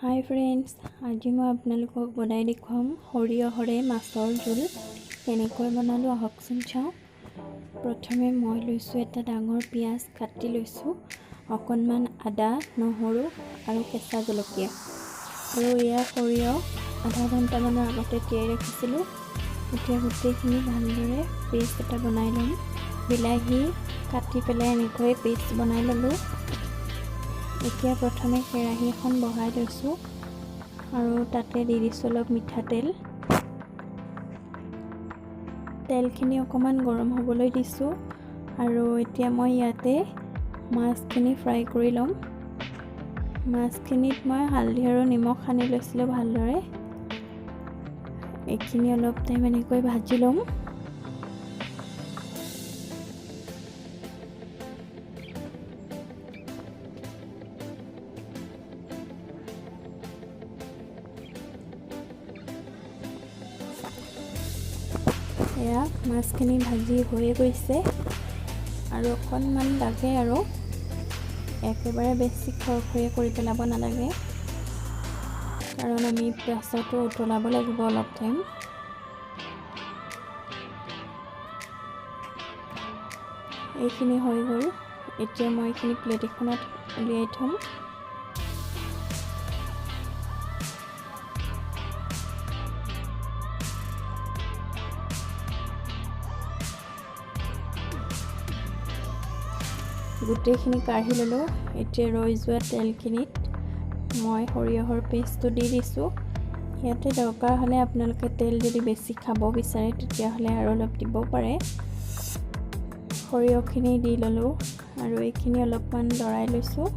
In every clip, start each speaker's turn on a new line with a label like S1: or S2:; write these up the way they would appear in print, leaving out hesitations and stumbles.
S1: হাই friends, আজি মই আপোনালোকক বনাই দেখুৱাম সৰিয়হৰে মাছৰ জোল কেনেকৈ বনালোঁ, আহকচোন চাওঁ। প্ৰথমে মই লৈছোঁ এটা ডাঙৰ পিঁয়াজ কাটি লৈছোঁ, অকণমান আদা, নহৰু আৰু কেঁচা জলকীয়া, আৰু এয়া সৰিয়হ আধা ঘণ্টামানৰ আগতে তিয়াই ৰাখিছিলোঁ। এতিয়া গোটেইখিনি ভালদৰে পেষ্ট এটা বনাই ল'ম। বিলাহী কাটি পেলাই এনেকৈ পেষ্ট বনাই ল'লোঁ। এতিয়া প্ৰথমে কেৰাহী এখন বহাই লৈছোঁ আৰু তাতে দি দিছোঁ অলপ মিঠাতেল। তেলখিনি অকণমান গৰম হ'বলৈ দিছোঁ আৰু এতিয়া মই ইয়াতে মাছখিনি ফ্ৰাই কৰি ল'ম। মাছখিনিত মই হালধি আৰু নিমখ সানি লৈছিলোঁ ভালদৰে। এইখিনি অলপ টাইম এনেকৈ ভাজি ল'ম। এয়া মাছখিনি ভাজি হৈয়ে গৈছে আৰু অকণমান লাগে, আৰু একেবাৰে বেছি খৰখৰীয়া কৰি পেলাব নালাগে, কাৰণ আমি পাছতো উতলাব লাগিব অলপ টাইম। এইখিনি হৈ গ'ল। এতিয়া মই এইখিনি প্লেট এখনত উলিয়াই থ'ম। গোটেইখিনি কাঢ়ি ল'লোঁ। এতিয়া ৰৈ যোৱা তেলখিনিত মই সৰিয়হৰ পেষ্টটো দি দিছোঁ। ইয়াতে দৰকাৰ হ'লে আপোনালোকে তেল যদি বেছি খাব বিচাৰে, তেতিয়াহ'লে আৰু অলপ দিব পাৰে। সৰিয়হখিনি দি ল'লোঁ আৰু এইখিনি অলপমান লৰাই লৈছোঁ।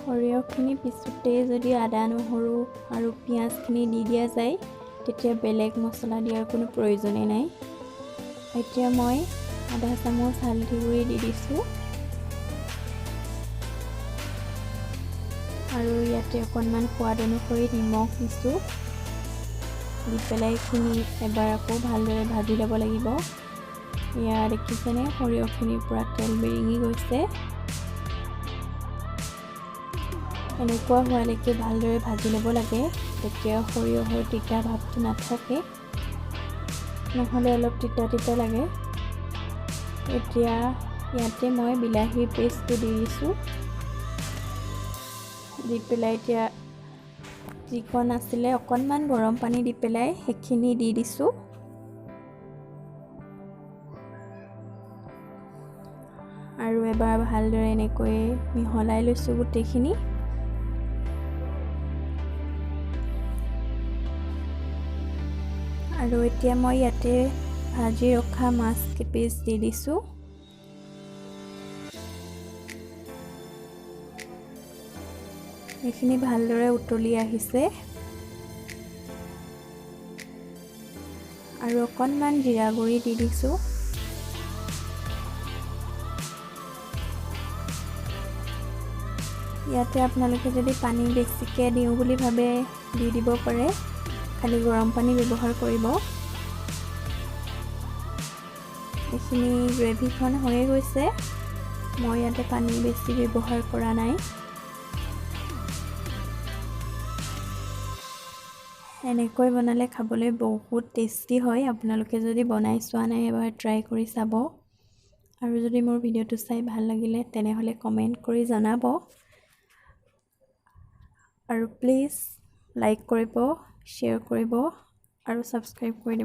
S1: সৰিয়হখিনি পিছতেই যদি আদা, নহৰু আৰু পিঁয়াজখিনি দি দিয়া যায়, তেতিয়া বেলেগ মছলা দিয়াৰ কোনো প্ৰয়োজনেই নাই। এতিয়া মই আধা চামুচ হালধি গুড়ি দি দিছোঁ আৰু ইয়াতে অকণমান সোৱাদ অনুসৰি নিমখ দিছোঁ। দি পেলাই এইখিনি এবাৰ আকৌ ভালদৰে ভাজি ল'ব লাগিব। এয়া দেখিছেনে, সৰিয়হখিনিৰ পৰা তেল বিৰিঙি গৈছে। এনেকুৱা হোৱালৈকে ভালদৰে ভাজি ল'ব লাগে, তেতিয়া সৰিয়হৰ তিতা ভাৱটো নাথাকে, নহ'লে অলপ তিতা তিতা লাগে। এতিয়া ইয়াতে মই বিলাহীৰ পেষ্টটো দি দিছোঁ। দি পেলাই এতিয়া যিকণ আছিলে অকণমান গৰম পানী দি পেলাই সেইখিনি দি দিছোঁ। আৰু এবাৰ ভালদৰে এনেকৈ মিহলাই লৈছোঁ গোটেইখিনি। আৰু এতিয়া মই ইয়াতে ভাজি ৰখা মাছ কেইপিচ দি দিছোঁ। এইখিনি ভালদৰে উতলি আহিছে আৰু অকণমান জিৰা গুড়ি দি দিছোঁ। ইয়াতে আপোনালোকে যদি পানী বেছিকৈ দিওঁ বুলি ভাবে, দি দিব পাৰে, খালি গৰম পানী ব্যৱহাৰ কৰিব। এইখিনি গ্ৰেভিখন হৈয়ে গৈছে। মই ইয়াতে পানী বেছি ব্যৱহাৰ কৰা নাই। এনেকৈ বনালে খাবলৈ বহুত টেষ্টি হয়। আপোনালোকে যদি বনাই চোৱা নাই, এবাৰ ট্ৰাই কৰি চাব। আৰু যদি মোৰ ভিডিঅ'টো চাই ভাল লাগিলে, তেনেহ'লে কমেণ্ট কৰি জনাব আৰু প্লিজ লাইক কৰিব, শ্বেয়াৰ কৰিব আৰু ছাবস্ক্ৰাইব কৰি দিব।